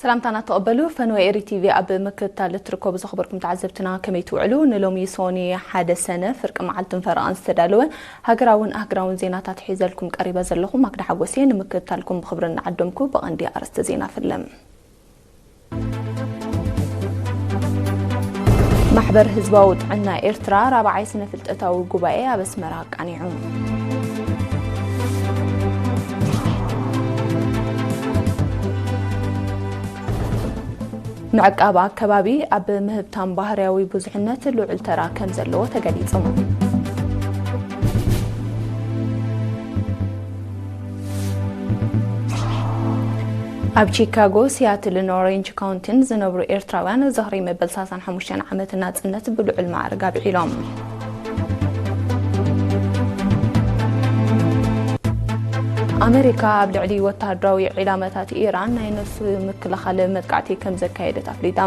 ሰላምታና ተቐበሉ። ፈነወ ኤሪ ቲቪ ኣብ ምክትታል እትርከቡ ዝኸበርኩም ተዓዘብትና ከመይ ትውዕሉ? ንሎሚ ሶኒ ሓደ ሰነ ፍርቂ መዓልትን ፈረቓን ዝተዳለወ ሃገራውን ኣህግራውን ዜናታት ሒዘልኩም ቀሪበ ዘለኹ ማክዳ ሓጎሴ። ንምክትታልኩም ብኽብሪ እናዓደምኩ ብቐንዲ ኣርእስቲ ዜና ፍለም። ማሕበር ህዝባዊ ጥዕና ኤርትራ ራብዓይ ስነ ፍልጠታዊ ጉባኤ ኣብ ኣስመራ ኣቃኒዑ። ምዕቃብ ኣከባቢ ኣብ ምህብታም ባህርያዊ ብዙሕነት ልዑል ተራ ከም ዘለዎ ተገሊጹ። ኣብ ቺካጎ፣ ሲያትልን ኦሬንጅ ካውንቲን ዝነብሩ ኤርትራውያን ዝኽሪ መበል ሰላሳን ሓሙሽተን ዓመት ናጽነት ብልዑል ማዕርግ ኣብዒሎም። ኣመሪካ ኣብ ልዕሊ ወተሃደራዊ ዒላማታት ኢራን ናይ ነፍሲ ምክልኻል መጥቃዕቲ ከም ዘካየደት ኣፍሊጣ።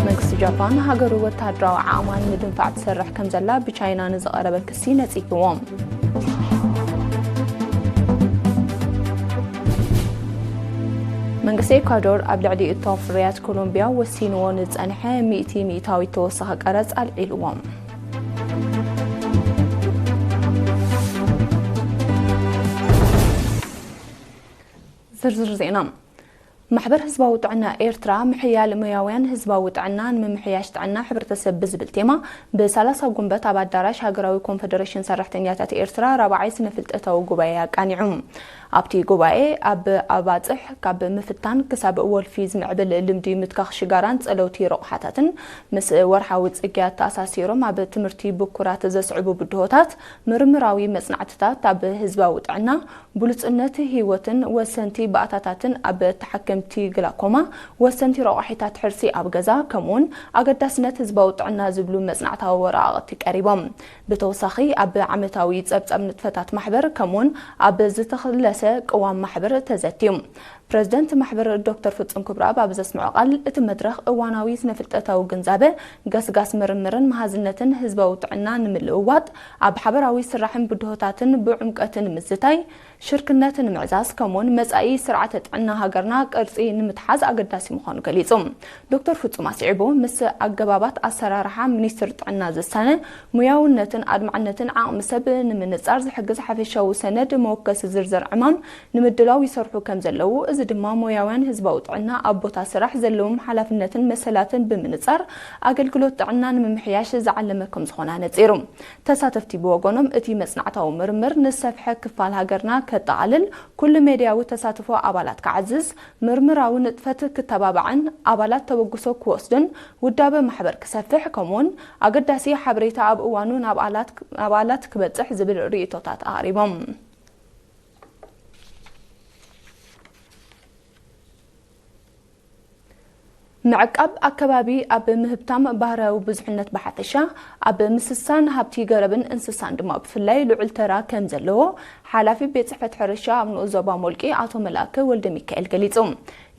መንግስቲ ጃፓን ሃገሩ ወተሃደራዊ ዓቕማ ንምድንፋዕ ትሰርሕ ከም ዘላ ብቻይና ንዝቐረበ ክሲ ነጺግዎ። መንግስቲ ኤኳዶር ኣብ ልዕሊ እቶም ፍርያት ኮሎምቢያ ወሲንዎ ንጸንሐ ሚእቲ ሚእታዊት ተወሳኺ ቀረጽ ኣልዒልዎ። ዝርዝር ዜና። ማሕበር ህዝባዊ ጥዕና ኤርትራ፣ ምሕያል ሞያውያን ህዝባዊ ጥዕና ንምምሕያሽ ጥዕና ሕብረተሰብ ብዝብል ቴማ፣ ብሰላሳ ጉንበት ኣብ ኣዳራሽ ሃገራዊ ኮንፈደሬሽን ሰራሕተኛታት ኤርትራ ራብዓይ ስነ ፍልጠታዊ ጉባኤ ኣቃኒዑ። ኣብቲ ጉባኤ፣ ኣብ ኣባጽሕ ካብ ምፍታን ክሳብ ወልፊ ዝምዕብል ልምዲ ምትካኽ ሽጋራን ጸለውቲ ረቑሓታትን፣ ምስ ወርሓዊ ጽግያት ተኣሳሲሮም ኣብ ትምህርቲ ብኩራት ዘስዕቡ ብድሆታት፣ ምርምራዊ መጽናዕትታት ኣብ ህዝባዊ ጥዕና፣ ብሉጽነት ህይወትን ወሰንቲ ባእታታትን ኣብ ተሓከምቲ ግላኮማ፣ ወሰንቲ ረቋሒታት ሕርሲ ኣብ ገዛ፣ ከምኡውን ኣገዳስነት ህዝባዊ ጥዕና ዝብሉ መጽናዕታዊ ወረቓቕቲ ቀሪቦም። ብተወሳኺ፣ ኣብ ዓመታዊ ጸብጻብ ንጥፈታት ማሕበር፣ ከምኡውን ኣብ ዝተኸለሰ ቅዋም ማሕበር ተዘትዩ። ፕረዚደንት ማሕበር ዶክተር ፍጹም ክብረኣብ ኣብ ዘስምዖ ቃል፣ እቲ መድረኽ እዋናዊ ስነ-ፍልጠታዊ ግንዛበ፣ ገስጋስ ምርምርን መሃዝነትን ህዝባዊ ጥዕና ንምልውዋጥ፣ ኣብ ሓበራዊ ስራሕን ብድሆታትን ብዕምቀትን ምዝታይ፣ ሽርክነት ንምዕዛዝ፣ ከምኡውን መጻኢ ስርዓተ ጥዕና ሃገርና ቅርጺ ንምትሓዝ ኣገዳሲ ምዃኑ ገሊጹ። ዶክተር ፍጹም ኣስዒቡ፣ ምስ ኣገባባት ኣሰራርሓ ሚኒስትሪ ጥዕና ዝሳነ፣ ሞያውነትን ኣድማዕነትን ዓቕሚ ሰብ ንምንጻር ዝሕግዝ ሓፈሻዊ ሰነድ መወከሲ ዝርዝር ዕማም ንምድላው ይሰርሑ ከም ዘለዉ፣ እዚ ድማ ሞያውያን ህዝባዊ ጥዕና ኣብ ቦታ ስራሕ ዘለዎም ሓላፍነትን መሰላትን ብምንጻር ኣገልግሎት ጥዕና ንምምሕያሽ ዝዓለመ ከም ዝኾነ ኣነጺሩ። ተሳተፍቲ ብወገኖም፣ እቲ መጽናዕታዊ ምርምር ንዝሰፍሐ ክፋል ሃገርና ከጠቓልል፣ ኩሉ ሜድያዊ ተሳትፎ ኣባላት ክዓዝዝ፣ ምርምራዊ ንጥፈት ክተባባዕን ኣባላት ተበግሶ ክወስዱን ውዳበ ማሕበር ክሰፍሕ፣ ከምኡውን ኣገዳሲ ሓበሬታ ኣብ እዋኑ ናብ ኣላት-፣ ኣባላት ክበጽሕ ዝብል ርእይቶታት ኣቕሪቦም። ምዕቃብ ኣከባቢ ኣብ ምህብታም ባህርያዊ ብዙሕነት ብሓፈሻ፣ ኣብ ምስሳን ሃብቲ ገረብን እንስሳን ድማ ብፍላይ ልዑል ተራ ከም ዘለዎ ሓላፊ ቤት ጽሕፈት ሕርሻ ኣብ ንኡስ ዞባ ሞልቂ ኣቶ መልኣከ ወልደ ሚካኤል ገሊጹ።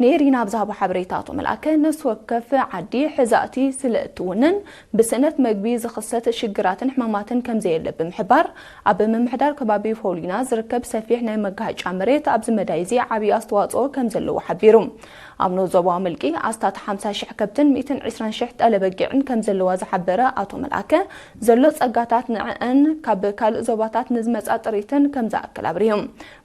ንኤሪና ኣብ ዝሃቦ ሓበሬታ ኣቶ መልኣከ፣ ነፍሲ ወከፍ ዓዲ ሕዛእቲ ስለ እትውንን ብስእነት መግቢ ዝኽሰት ሽግራትን ሕማማትን ከም ዘየለ ብምሕባር፣ ኣብ ምምሕዳር ከባቢ ፎሊና ዝርከብ ሰፊሕ ናይ መጋሃጫ መሬት ኣብዚ መዳይ እዚ ዓብዪ ኣስተዋጽኦ ከም ዘለዎ ሓቢሩ። ኣብ ንኡስ ዞባ ሞልቂ ኣስታት ሓምሳ ሽሕ ከብትን ሚእትን ዕስራን ሽሕ ጠለ በጊዕን ከም ዘለዋ ዝሓበረ ኣቶ መልኣከ፣ ዘሎ ጸጋታት ንዕአን ካብ ካልእ ዞባታት ንዝመጻ ጥሪትን ከም ዝኣክል ኣብሪሁ።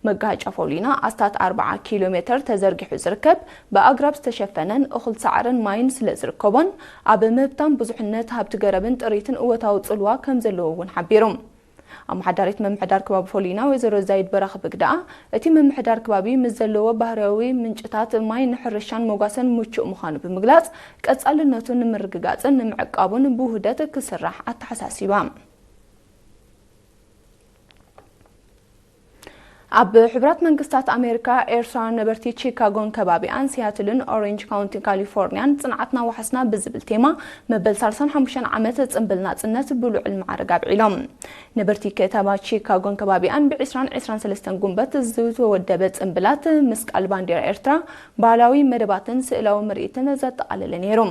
መጋሃጫ ፎሊና ኣስታት ኣርብዓ ኪሎ ሜተር ተዘርጊሑ ዝርከብ፣ ብኣግራብ ዝተሸፈነን እኹል ሳዕርን ማይን ስለ ዝርከቦን፣ ኣብ ምህብታም ብዙሕነት ሃብቲ ገረብን ጥሪትን እወታዊ ጽልዋ ከም ዘለዎ እውን ሓቢሩ። ኣመሓዳሪት ምምሕዳር ከባቢ ፎሊና ወይዘሮ ዛይድ በራኺ ብግደኣ፣ እቲ ምምሕዳር ከባቢ ምስ ዘለዎ ባህርያዊ ምንጭታት ማይ ንሕርሻን መጓሰን ምቹእ ምዃኑ ብምግላጽ፣ ቀጻልነቱ ንምርግጋጽን ንምዕቃቡን ብውህደት ክስራሕ ኣተሓሳሲባ። ኣብ ሕቡራት መንግስታት ኣሜሪካ፣ ኤርትራውያን ነበርቲ ቺካጎን ከባቢኣን፣ ሲያትልን ኦሬንጅ ካውንቲ ካሊፎርኒያን፣ ጽንዓትና ዋሕስና ብዝብል ቴማ መበል ሰላሳን ሓሙሽተን ዓመት ጽምብል ናጽነት ብልዑል ማዕርግ ኣብዒሎም። ነበርቲ ከተማ ቺካጎን ከባቢኣን ብ ዕስራን ዕስራን ሰለስተን ጉንበት ዝተወደበ ጽምብላት ምስ ቃል ባንዴራ ኤርትራ፣ ባህላዊ መደባትን ስእላዊ ምርኢትን ዘጠቓለለ ነይሩ።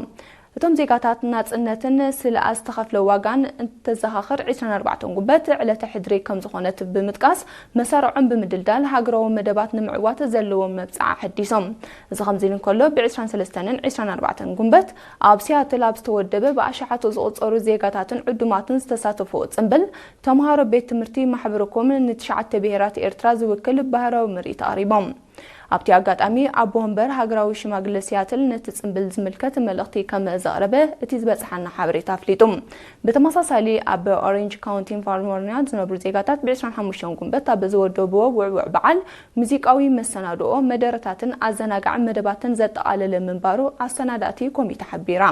እቶም ዜጋታት ናጽነትን ስለ ዝተኸፍለ ዋጋን እንተዘኻኽር፣ ዕስራን ኣርባዕተን ጉንበት ዕለተ ሕድሪ ከም ዝኾነት ብምጥቃስ፣ መሳርዖም ብምድልዳል ሃገራዊ መደባት ንምዕዋት ዘለዎም መብጽዓ ኣሐዲሶም። እዚ ከምዚ ኢሉ እንከሎ፣ ብ ዕስራን ሰለስተን ዕስራን ኣርባዕተን ጉንበት ኣብ ሲያትል ኣብ ዝተወደበ ብኣሽሓት ዝቑጸሩ ዜጋታትን ዕዱማትን ዝተሳተፍዎ ጽምብል፣ ተምሃሮ ቤት ትምህርቲ ማሕበረ ኮም ንትሽዓተ ብሄራት ኤርትራ ዝውክል ባህራዊ ምርኢት ኣቕሪቦም። ኣብቲ ኣጋጣሚ፣ ኣቦ ወንበር ሃገራዊ ሽማግለ ሲያትል ነቲ ጽምብል ዝምልከት መልእኽቲ ከም ዘቕረበ እቲ ዝበጽሓና ሓበሬታ ኣፍሊጡ። ብተመሳሳሊ፣ ኣብ ኦሬንጅ ካውንቲ ካሊፎርኒያ ዝነብሩ ዜጋታት ብ ዕስራን ሓሙሽተን ጉንበት ኣብ ዝወደብዎ ውዕውዕ በዓል ሙዚቃዊ መሰናድኦ፣ መደረታትን ኣዘናጋዒ መደባትን ዘጠቓለለ ምንባሩ ኣሰናዳእቲ ኮሚተ ሓቢራ።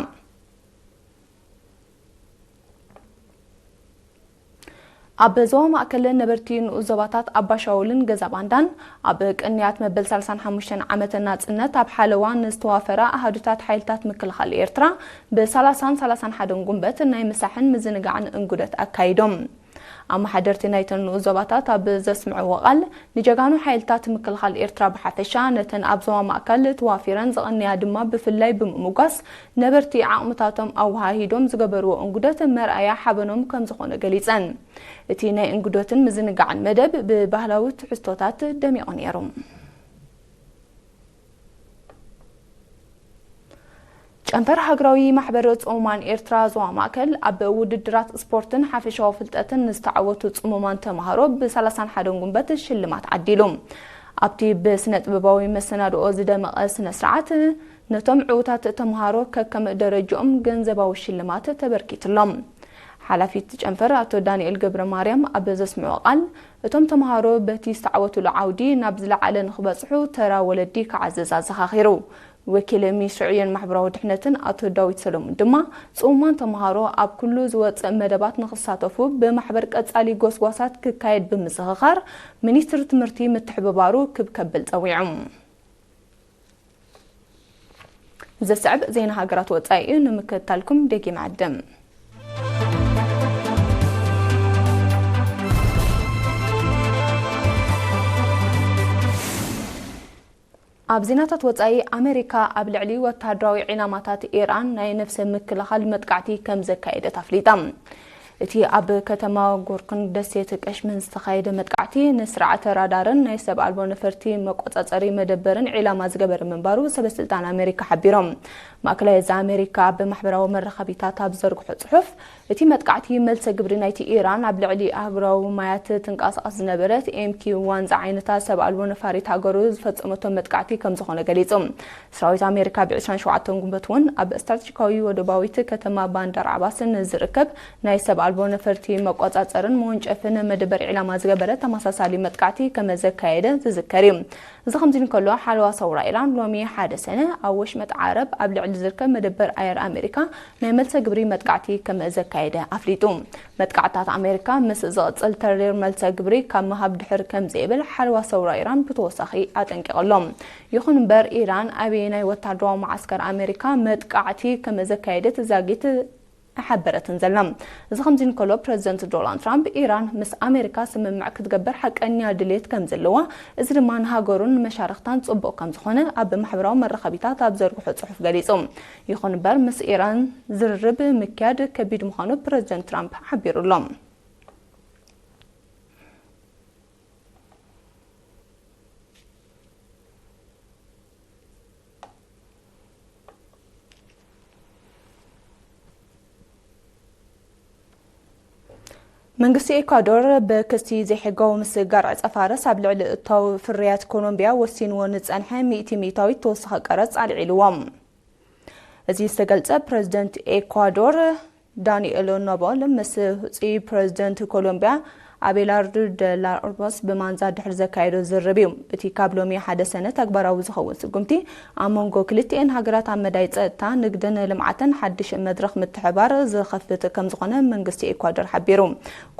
ኣብ ዞባ ማእከል ነበርቲ ንኡስ ዞባታት ኣባሻውልን ገዛ ባንዳን ኣብ ቅንያት መበል ሰላሳን ሓሙሽተን ዓመተ ናጽነት ኣብ ሓለዋ ንዝተዋፈራ ኣሃዱታት ሓይልታት ምክልኻል ኤርትራ ብ ሰላሳን ሰላሳን ሓደን ጉንበት ናይ ምሳሕን ምዝንጋዕን እንጉደት ኣካይዶም። ኣመሓደርቲ ናይተን ንኡስ ዞባታት ኣብ ዘስምዕዎ ቃል፣ ንጀጋኑ ሓይልታት ምክልኻል ኤርትራ ብሓፈሻ፣ ነተን ኣብ ዞባ ማእከል ተዋፊረን ዝቐንያ ድማ ብፍላይ ብምምጓስ፣ ነበርቲ ዓቕምታቶም ኣወሃሂዶም ዝገበርዎ እንጉደት መርኣያ ሓበኖም ከም ዝኾነ ገሊጸን። እቲ ናይ እንጉደትን ምዝንጋዕን መደብ ብባህላዊ ትሕዝቶታት ደሚቑ ነይሩ። ጨንፈር ሃገራዊ ማሕበር ጽሙማን ኤርትራ ዞባ ማእከል ኣብ ውድድራት ስፖርትን ሓፈሻዊ ፍልጠትን ንዝተዓወቱ ጽሙማን ተምሃሮ ብ ሰላሳን ሓደን ጉንበት ሽልማት ዓዲሉ። ኣብቲ ብስነ ጥበባዊ መሰናድኦ ዝደመቐ ስነ ስርዓት፣ ነቶም ዕዉታት ተምሃሮ ከከም ደረጅኦም ገንዘባዊ ሽልማት ተበርኪትሎም። ሓላፊ እቲ ጨንፈር ኣቶ ዳንኤል ገብረ ማርያም ኣብ ዘስምዖ ቃል፣ እቶም ተምሃሮ በቲ ዝተዓወትሉ ዓውዲ ናብ ዝለዓለ ንኽበጽሑ ተራ ወለዲ ክዓዝዝ ኣዘኻኺሩ። ወኪል ሚኒስትሪ ዕዮን ማሕበራዊ ድሕነትን ኣቶ ዳዊት ሰሎሙን ድማ፣ ጽሙማን ተምሃሮ ኣብ ኩሉ ዝወጽእ መደባት ንኽሳተፉ ብማሕበር ቀጻሊ ጎስጓሳት ክካየድ ብምዝኽኻር፣ ሚኒስትሪ ትምህርቲ ምትሕብባሩ ክብ ከብል ጸዊዑ። ዘስዕብ ዜና ሃገራት ወጻኢ እዩ፣ ንምክትታልኩም ደጊም ዕድም። ኣብ ዜናታት ወጻኢ፣ ኣመሪካ ኣብ ልዕሊ ወተሃደራዊ ዒላማታት ኢራን ናይ ነፍሰ ምክልኻል መጥቃዕቲ ከም ዘካየደት ኣፍሊጣ። እቲ ኣብ ከተማ ጎርክን ደሴት ቀሽምን ዝተኻየደ መጥቃዕቲ፣ ንስርዓተ ራዳርን ናይ ሰብ ኣልቦ ነፈርቲ መቆጻጸሪ መደበርን ዒላማ ዝገበረ ምንባሩ ሰበ ስልጣን ኣመሪካ ሓቢሮም። ማእከላይ እዚ ኣመሪካ ኣብ ማሕበራዊ መራኸቢታት ኣብ ዘርግሖ ጽሑፍ፣ እቲ መጥቃዕቲ መልሰ ግብሪ ናይቲ ኢራን ኣብ ልዕሊ ኣህጉራዊ ማያት ትንቀሳቐስ ዝነበረት ኤም ኪው ዋን ዝዓይነታ ሰብ ኣልቦ ነፋሪት ሃገሩ ዝፈጸመቶ መጥቃዕቲ ከም ዝኾነ ገሊጹ። ሰራዊት ኣሜሪካ ብ ዕስራን ሸውዓተን ጉንበት እውን ኣብ ስትራቴጂካዊ ወደባዊት ከተማ ባንዳር ዓባስ ንዝርከብ ናይ ሰብ ኣልቦ ነፈርቲ መቆጻጸርን መወንጨፍን መደበር ዒላማ ዝገበረ ተመሳሳሊ መጥቃዕቲ ከም ዘካየደ ዝዝከር እዩ። እዚ ከምዚ እንከሎ፣ ሓለዋ ሰውራ ኢራን ሎሚ ሓደ ሰነ ኣብ ወሽመጥ ዓረብ ኣብ ልዕሊ ዝርከብ መደበር ኣየር ኣሜሪካ ናይ መልሰ ግብሪ መጥቃዕቲ ከም ዘካየደ ኣፍሊጡ። መጥቃዕትታት ኣሜሪካ ምስ ዝቕጽል፣ ተሪር መልሰ ግብሪ ካብ ምሃብ ድሕር ከም ዘይብል ሓለዋ ሰውራ ኢራን ብተወሳኺ ኣጠንቂቑ ኣሎ። ይኹን እምበር፣ ኢራን ኣበየናይ ወታደራዊ መዓስከር ኣሜሪካ መጥቃዕቲ ከም ዘካየደት ዛጊት ኣይሓበረትን ዘላ። እዚ ከምዚ እንከሎ፣ ፕረዚደንት ዶናልድ ትራምፕ፣ ኢራን ምስ ኣሜሪካ ስምምዕ ክትገብር ሓቀኛ ድሌት ከም ዘለዋ፣ እዚ ድማ ንሃገሩን ንመሻርኽታን ጽቡቕ ከም ዝኾነ ኣብ ማሕበራዊ መራኸቢታት ኣብ ዘርግሖ ጽሑፍ ገሊጹ። ይኹን እምበር፣ ምስ ኢራን ዝርርብ ምክያድ ከቢድ ምዃኑ ፕረዚደንት ትራምፕ ሓቢሩ ኣሎ። መንግስቲ ኤኳዶር ብክሲ ዘይሕጋዊ ምስግጋር ዕጸ ፋርስ ኣብ ልዕሊ እታው ፍርያት ኮሎምቢያ ወሲንዎ ንጸንሐ ሚእቲ ሚእታዊት ተወሳኺ ቀረጽ ኣልዒልዎም። እዚ ዝተገልጸ ፕረዚደንት ኤኳዶር ዳንኤሎ ኖቦል ምስ ህጹይ ፕረዚደንት ኮሎምቢያ ኣቤላርዶ ደላ ኦርቦስ ብማንዛ ድሕሪ ዘካየዶ ዝርርብ እዩ። እቲ ካብ ሎሚ ሓደ ሰነ ተግባራዊ ዝኸውን ስጉምቲ ኣብ መንጎ ክልቲኤን ሃገራት ኣብ መዳይ ጸጥታ፣ ንግድን ልምዓትን ሓድሽ መድረኽ ምትሕባር ዝኸፍት ከም ዝኾነ መንግስቲ ኤኳዶር ሓቢሩ።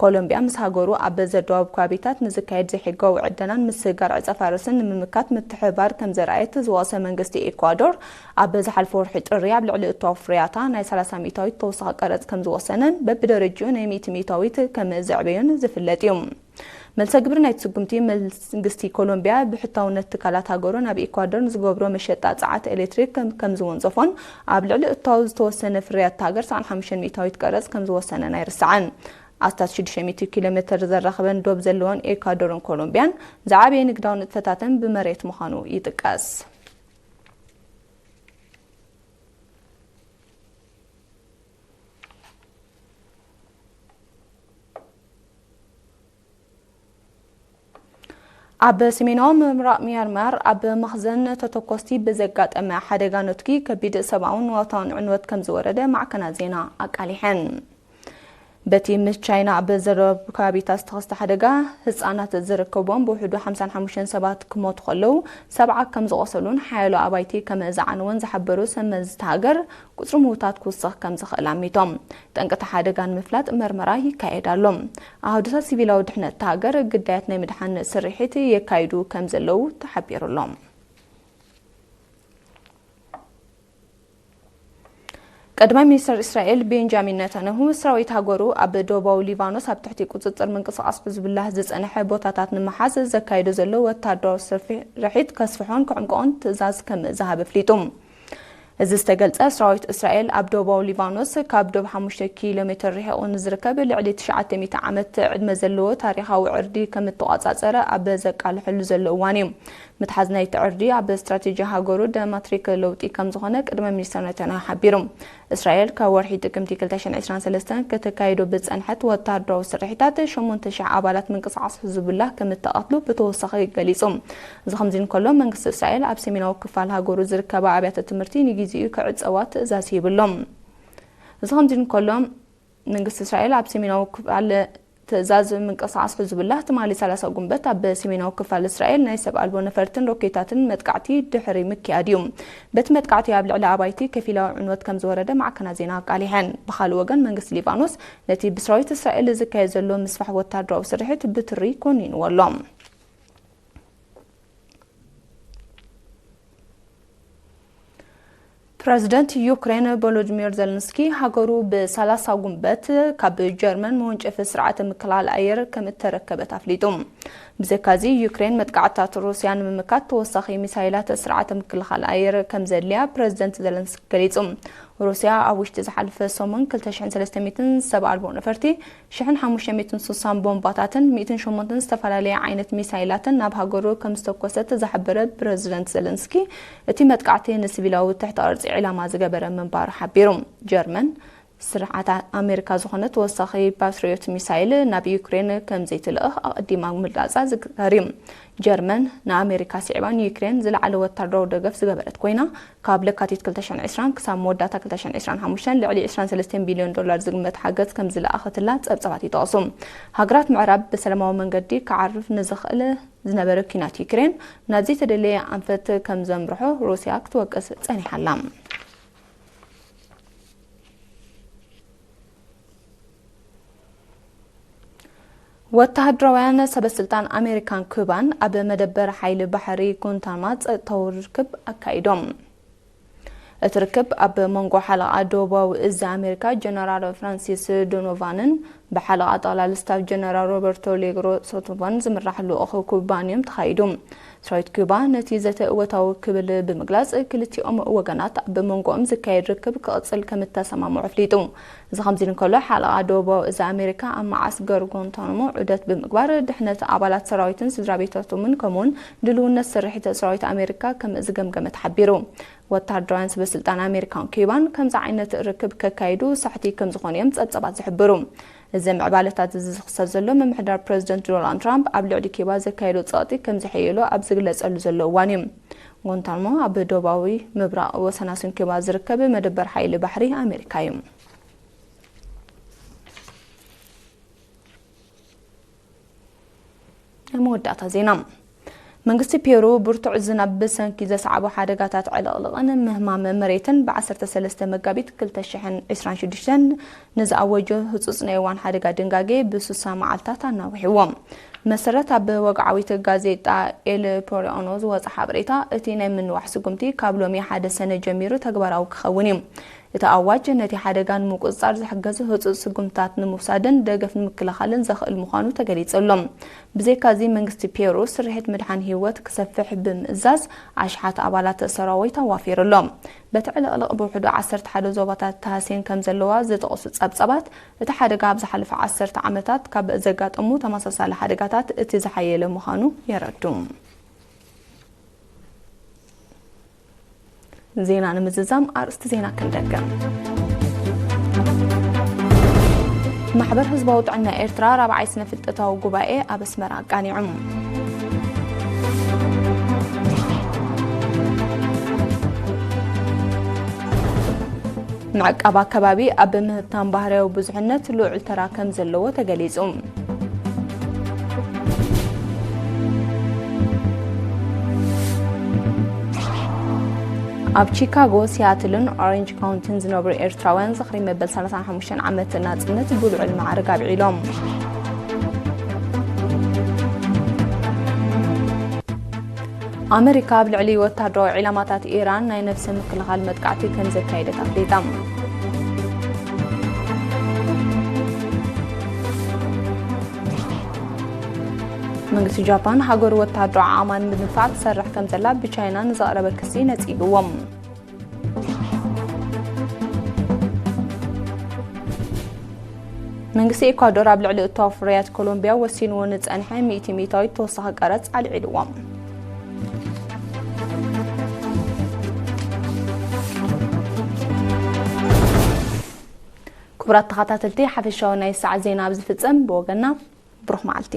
ኮሎምቢያ ምስ ሃገሩ ኣብ ዘደዋብ ከባቢታት ንዝካየድ ዘይሕጋዊ ዕደናን ምስግጋር ዕጸ ፋርስን ንምምካት ምትሕባር ከም ዘርኣየት ዝወቐሰ መንግስቲ ኤኳዶር፣ ኣብ ዝሓለፈ ወርሒ ጥሪ ኣብ ልዕሊ እታው ፍርያታ ናይ ሰላሳ ሚእታዊት ተወሳኺ ቀረጽ ከም ዝወሰነን በብደረጅኡ ናይ ሚእቲ ሚእታዊት ከም ዘዕበዮን ዝፍለጥ እዩ። መልሰ ግብሪ ናይቲ ስጉምቲ፣ መንግስቲ ኮሎምቢያ ብሕታውነት ትካላት ሃገሩ ናብ ኢኳዶር ንዝገብሮ መሸጣ ጸዓት ኤሌክትሪክ ከም ዝወንጸፎን ኣብ ልዕሊ እታው ዝተወሰነ ፍርያት እታ ሃገር ሰብዓን ሓሙሽተን ሚእታዊት ቀረጽ ከም ዝወሰነን ኣይርሳዕን። ኣስታት ሽዱሽተ ሚእቲ ኪሎ ሜተር ዘራኽበን ዶብ ዘለወን ኤኳዶርን ኮሎምቢያን ዝዓበየ ንግዳዊ ንጥፈታተን ብመሬት ምዃኑ ይጥቀስ። ኣብ ሰሜናዊ ምብራቕ ሚያንማር ኣብ መኽዘን ተተኮስቲ ብዘጋጠመ ሓደጋ ነትጒ ከቢድ ሰብኣውን ንዋታውን ዕንወት ከም ዝወረደ ማዕከናት ዜና ኣቃሊሐን። በቲ ምስ ቻይና ኣብ ዘረብ ከባቢታት ዝተኸስተ ሓደጋ ህጻናት ዝርከብዎም ብውሕዱ ሓምሳን ሓሙሽተን ሰባት ክሞቱ ከለዉ ሰብዓ ከም ዝቖሰሉን ሓያሎ ኣባይቲ ከም ዝዓነወን ዝሓበሩ ሰመዝቲ ሃገር ቁጽሪ ምውታት ክውስኽ ከም ዝኽእል ኣሚቶም። ጠንቅታ ሓደጋ ንምፍላጥ መርመራ ይካየድ ኣሎ። ኣሃዱታት ሲቪላዊ ድሕነት እታ ሃገር ግዳያት ናይ ምድሓን ስርሒት የካይዱ ከም ዘለዉ ተሓቢሩ ኣሎ። ቀዳማይ ሚኒስተር እስራኤል ቤንጃሚን ነታንያሁ፣ ሰራዊት ሃገሩ ኣብ ደቡባዊ ሊባኖስ ኣብ ትሕቲ ቁጽጽር ምንቅስቓስ ሕዝቡላህ ዝጸንሐ ቦታታት ንምሓዝ ዘካይዶ ዘሎ ወታደራዊ ስርሒት ከስፍሖን ክዕምቆን ትእዛዝ ከም ዝሃበ ኣፍሊጡ። እዚ ዝተገልጸ፣ ሰራዊት እስራኤል ኣብ ደቡባዊ ሊባኖስ ካብ ዶብ ሓሙሽተ ኪሎ ሜተር ርሒቑ ንዝርከብ ልዕሊ ትሽዓተ ሚእቲ ዓመት ዕድመ ዘለዎ ታሪኻዊ ዕርዲ ከም እተቋጻጸረ ኣብ ዘቃልሐሉ ዘሎ እዋን እዩ። ምትሓዝ ናይቲ ዕርዲ ኣብ ስትራቴጂ ሃገሩ ደማትሪክ ለውጢ ከም ዝኾነ ቅድመ ሚኒስተር ነታንያሁ ሓቢሩ። እስራኤል ካብ ወርሒ ጥቅምቲ ክልተ ሽሕን ዕስራን ሰለስተን ከተካይዶ ብዝጸንሐት ወታደራዊ ስርሒታት ሸሞንተ ሽሕ ኣባላት ምንቅስቓስ ሕዝቡላህ ከም እተቐትሉ ብተወሳኺ ገሊጹ። እዚ ከምዚ እንከሎ፣ መንግስቲ እስራኤል ኣብ ሰሜናዊ ክፋል ሃገሩ ዝርከባ ኣብያተ ትምህርቲ ንግዜኡ ክዕጸዋ ትእዛዝ ሂቡ ኣሎ። እዚ ከምዚ እንከሎ፣ መንግስቲ እስራኤል ኣብ ሰሜናዊ ክፋል ትእዛዝ ምንቅስቓስ ሕዝቡላህ ትማሊ ሰላሳ ጉንበት ኣብ ሰሜናዊ ክፋል እስራኤል ናይ ሰብ ኣልቦ ነፈርትን ሮኬታትን መጥቃዕቲ ድሕሪ ምክያድ እዩ። በቲ መጥቃዕቲ ኣብ ልዕሊ ኣባይቲ ከፊላዊ ዕንወት ከም ዝወረደ ማዕከናት ዜና ኣቃሊሐን። ብኻልእ ወገን መንግስቲ ሊባኖስ ነቲ ብሰራዊት እስራኤል ዝካየድ ዘሎ ምስፋሕ ወታደራዊ ስርሒት ብትሪ ኮኒንዎ ኣሎ። ፕረዚደንት ዩክሬን ቮሎዲሚር ዘለንስኪ ሃገሩ ብሰላሳ ጉንበት ካብ ጀርመን መወንጨፊ ስርዓተ ምክልኻል ኣየር ከም እተረከበት ኣፍሊጡ። ብዘካዚ ዩክሬን መጥቃዕትታት ሩስያ ንምምካት ተወሳኺ ሚሳይላት ስርዓተ ምክልኻል ኣየር ከም ዘድልያ ፕረዚደንት ዘለንስኪ ገሊጹ። ሩስያ ኣብ ውሽጢ ዝሓለፈ ሰሙን ክልተ ሽሕን ሰለስተ ሚእትን ሰብ ኣልቦ ነፈርቲ ሽሕን ሓሙሽተ ሚእትን ስሳን ቦምባታትን ሚእትን ሸሞንተን ዝተፈላለየ ዓይነት ሚሳይላትን ናብ ሃገሩ ከም ዝተኮሰት ዝሓበረ ፕረዚደንት ዘለንስኪ፣ እቲ መጥቃዕቲ ንሲቪላዊ ትሕተ ቅርጺ ዒላማ ዝገበረ ምንባሩ ሓቢሩ። ጀርመን ስርዓት ኣሜሪካ ዝኾነ ተወሳኺ ፓትሪዮት ሚሳይል ናብ ዩክሬን ከም ዘይትልእኽ ኣቐዲማ ምግላጻ ዝዝከር እዩ። ጀርመን ንኣሜሪካ ስዒባ ንዩክሬን ዝለዓለ ወታደራዊ ደገፍ ዝገበረት ኮይና፣ ካብ ለካቲት ክልተ ሽሕን ዕስራን ክሳብ መወዳእታ ክልተ ሽሕን ዕስራን ሓሙሽተን ልዕሊ ዕስራን ሰለስተን ቢልዮን ዶላር ዝግመት ሓገዝ ከም ዝለኣኸትላ ጸብጻባት ይጠቕሱ። ሃገራት ምዕራብ ብሰላማዊ መንገዲ ክዓርፍ ንዝኽእል ዝነበረ ኲናት ዩክሬን ናብ ዘይተደለየ ኣንፈት ከም ዘምርሖ ሩስያ ክትወቅስ ጸኒሓ ኣላ። ወተሃደራውያን ሰበስልጣን ኣሜሪካን ኩባን ኣብ መደበር ሓይሊ ባሕሪ ጉንታናሞ ጸጥታዊ ርክብ ኣካይዶም። እቲ ርክብ ኣብ መንጎ ሓለቓ ደቡባዊ እዚ ኣሜሪካ ጀነራል ፍራንሲስ ዶኖቫንን ብሓለቓ ጠቕላሊ ስታፍ ጀነራል ሮበርቶ ሌግሮ ሶቶቫን ዝምራሕ ልኡኽ ኩባን እዮም ተኻይዱ። ሰራዊት ኩባ ነቲ ዘተ እወታዊ ክብል ብምግላጽ፣ ክልቲኦም ወገናት ኣብ መንጎኦም ዝካየድ ርክብ ክቕጽል ከም እተሰማምዑ ኣፍሊጡ። እዚ ከምዚ እንከሎ፣ ሓለቓ ደቡባዊ እዚ ኣሜሪካ ኣብ መዓስከር ጓንታናሞ ዑደት ብምግባር፣ ድሕነት ኣባላት ሰራዊትን ስድራ ቤታቶምን ከምኡውን ድልውነት ስርሒት ሰራዊት ኣሜሪካ ከም ዝገምገመ ተሓቢሩ። ወተሃደራውያን ሰበስልጣን ኣሜሪካን ኩባን ከምዚ ዓይነት ርክብ ከካይዱ ሳሕቲ ከም ዝኾነ እዮም ጸብጻባት ዝሕብሩ። እዚ ምዕባለታት እዚ ዝኽሰት ዘሎ፣ ምምሕዳር ፕረዚደንት ዶናልድ ትራምፕ ኣብ ልዕሊ ኩባ ዘካየዶ ጸቕጢ ከም ዝሕየሎ ኣብ ዝግለጸሉ ዘሎ እዋን እዩ። ጓንታናሞ ኣብ ደቡባዊ ምብራቕ ወሰናስን ኩባ ዝርከብ መደበር ሓይሊ ባሕሪ ኣሜሪካ እዩ። ናይ መወዳእታ ዜና። መንግስቲ ፔሩ ብርቱዕ ዝናብ ብሰንኪ ዘስዓቦ ሓደጋታት ዕልቕልቕን ምህማም መሬትን ብ ዓሰርተ ሰለስተ መጋቢት ክልተ ሽሕን ዕስራን ሽዱሽተን ንዝኣወጆ ህጹጽ ናይ እዋን ሓደጋ ድንጋጌ ብስሳ መዓልታት ኣናዊሕዎ። መሰረት ኣብ ወግዓዊት ጋዜጣ ኤል ፖሪኦኖ ዝወጸ ሓበሬታ፣ እቲ ናይ ምንዋሕ ስጉምቲ ካብ ሎሚ ሓደ ሰነ ጀሚሩ ተግባራዊ ክኸውን እዩ። እቲ ኣዋጅ ነቲ ሓደጋ ንምቁጽጻር ዝሕገዙ ህጹጽ ስጉምትታት ንምውሳድን ደገፍ ንምክልኻልን ዘኽእል ምዃኑ ተገሊጹ ኣሎ። ብዘይካዚ፣ መንግስቲ ፔሩ ስርሒት ምድሓን ህይወት ክሰፍሕ ብምእዛዝ፣ ኣሽሓት ኣባላት ሰራዊት ኣዋፊሩ ኣሎ። በቲ ዕልቕልቕ ብውሕዱ ዓሰርተ ሓደ ዞባታት ተሃስየን ከም ዘለዋ ዝጠቕሱ ጸብጻባት፣ እቲ ሓደጋ ኣብ ዝሓለፈ ዓሰርተ ዓመታት ካብ ዘጋጠሙ ተመሳሳሊ ሓደጋታት እቲ ዝሓየለ ምዃኑ የረዱ። ዜና ንምዝዛም ኣርእስቲ ዜና ክንደግም። ማሕበር ህዝባዊ ጥዕና ኤርትራ ራብዓይ ስነ ፍልጠታዊ ጉባኤ ኣብ ኣስመራ ኣቃኒዑ። ምዕቃብ ኣከባቢ ኣብ ምህብታም ባህርያዊ ብዙሕነት ልዑል ተራ ከም ዘለዎ ተገሊጹ። ኣብ ቺካጎ፣ ሲያትልን ኦሬንጅ ካውንቲን ዝነብሩ ኤርትራውያን ዝኽሪ መበል ሰላሳን ሓሙሽተን ዓመት ናጽነት ብልዑል ማዕርግ ኣብዒሎም። ኣመሪካ ኣብ ልዕሊ ወታደራዊ ዒላማታት ኢራን ናይ ነፍሲ ምክልኻል መጥቃዕቲ ከም ዘካየደት ኣፍሊጣ። መንግስቲ ጃፓን፣ ሃገሩ ወታደራዊ ዓቕማ ንምድንፋዕ ትሰርሕ ከም ዘላ ብቻይና ንዘቕረበ ክሲ ነጺግዎም። መንግስቲ ኤኳዶር ኣብ ልዕሊ እታወ ፍርያት ኮሎምቢያ ወሲንዎ ንጸንሐ ሚእቲ ሚእታዊት ተወሳኺ ቀረጽ ኣልዒልዎ። ክቡራት ተኸታተልቲ፣ ሓፈሻዊ ናይ ሰዓት ዜና ኣብ ዝፍጸም፣ ብወገና ብሩኽ መዓልቲ።